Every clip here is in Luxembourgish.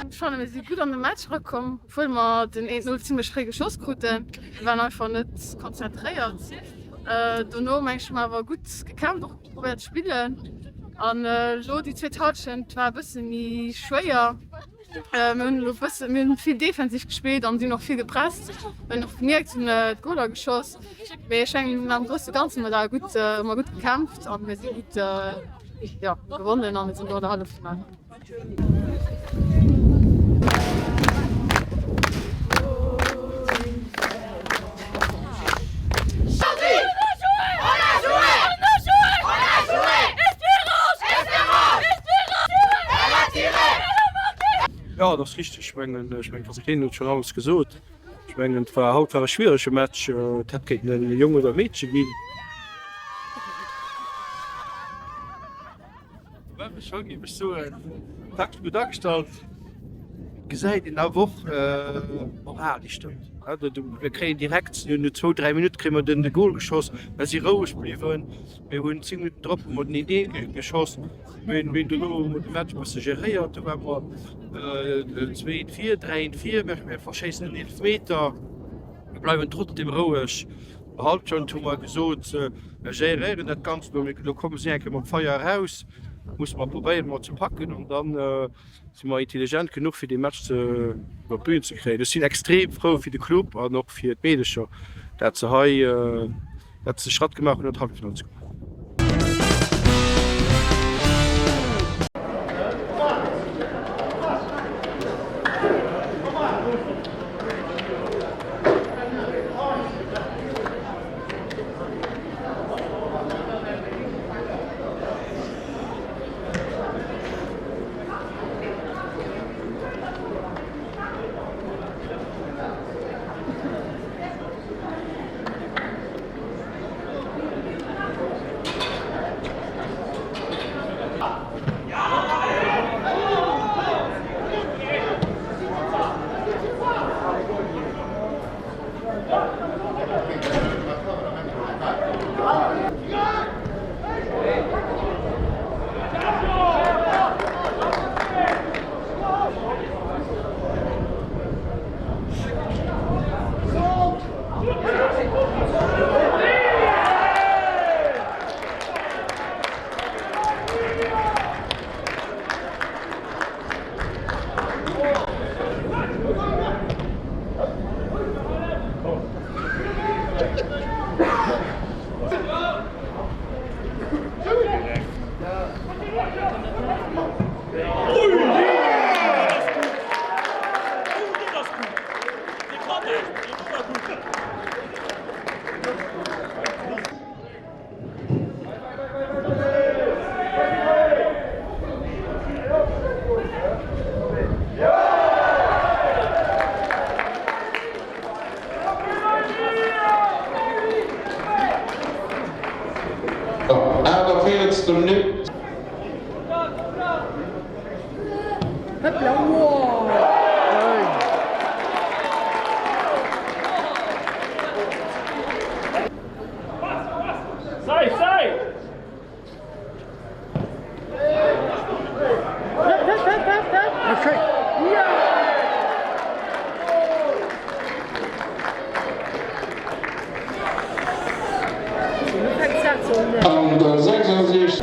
Ech fannen mir si gutt an de Match erakomm, obwuel mer den 1-0 zimlech fréi geschoss kruten. Mir waren einfach net konzentréiert. Dono meng ech hu mer awer gutt gekämpft, och probéiert ze spillen an elo déi zweet Halschent war e bësse méi schwéier. Mir hunn elo bësse, mir hunn vill defensiv gespillt an sinn och vill gepresst. Mir hunn och gemierkt, hunn d'Goler geschoss, mee ech mengen am grousse Ganzen hu mer da gutt, hu mer gutt gekämpft an mir si gutt, jo, gewonnen an mir sinn elo an der Halleffinall. Jo, et ass richteg. Ech mengen, ech mengen, d'Kapitän huet schonn alles gesot. Ech mengen, et war haut war e schwierege Match. Et hätt kéinten e Jong oder e Meedche ginn. Ech géif ech soen, taktesch gutt agestallt, gesäit een awer och d'Moral déi stëmmt. Mir kréien direkt no zwou, 3 Minutte kréie mer den de Gol geschoss, mer si roueg bliwwen, mir hunn 10 Minutten drop hu mer den Een geschoss, mir hunn dono hu mer de Match e bësse geréiert, do ware mer 2 vir, 3 vir, mir verschéissen en Eelefmeter, mir bleiwen trotzdeem roueg. Halbschent hu mer gesot, mer géréieren dat Ganzt elo, elo komme si eng Kéier mam Feier eraus, musse mer probéieren emol ze packen an da si mer intelligent genuch fir dee Match ze iwwer d'Bühn ze kréien. Ech sinn extrem frou fir de Club an och fir d'Meedecher, dat se hei, dat se de Schratt gemaach hunn an d'Halleffinall ze kommen. 46. Minutt. An der 66.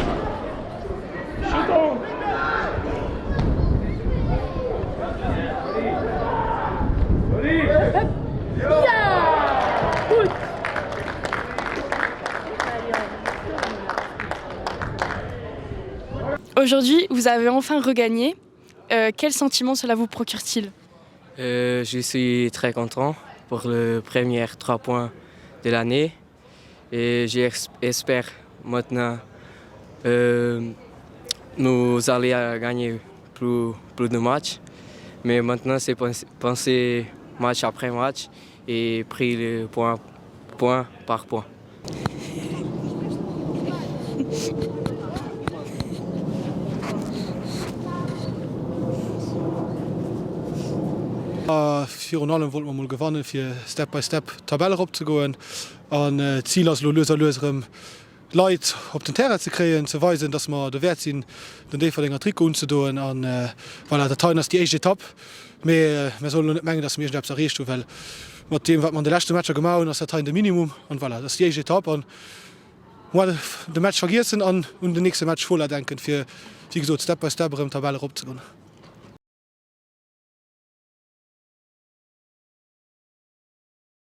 Aujourd'hui, vous avez enfin regagné. Euh, quel sentiment cela vous procure-t-il euh, Je suis très content pour le premier trois points de l'année et j'espère maintenant euh, nous aller à gagner plus, plus de matchs. Mais maintenant, c'est penser match après match et pris le point, point par point. Virun allem wollte mer mol gewannen, fir Step by Step d'Tabell erop ze goen. An d'Zil ass elo lues a lues erëm Leit op den Terrain ze kréien, ze weisen, dass mer dowäert sinn, den Déifferdenger Trikot unzedoen. An voilà, dat heien ass déi éischt Etapp. Mee mer sollen elo net mengen, dass mer iergendeppes erreecht hunn, well mat deem, wat mer an de leschte Matcher gemaach hunn, ass dat heien de Minimum. An voilà, dat ass déi éischt Etapp an moi de Match vergiessen an un den nächste Match Fola denken, fir, wéi gesot, Step by Step erëm d'Tabell eropzegoen.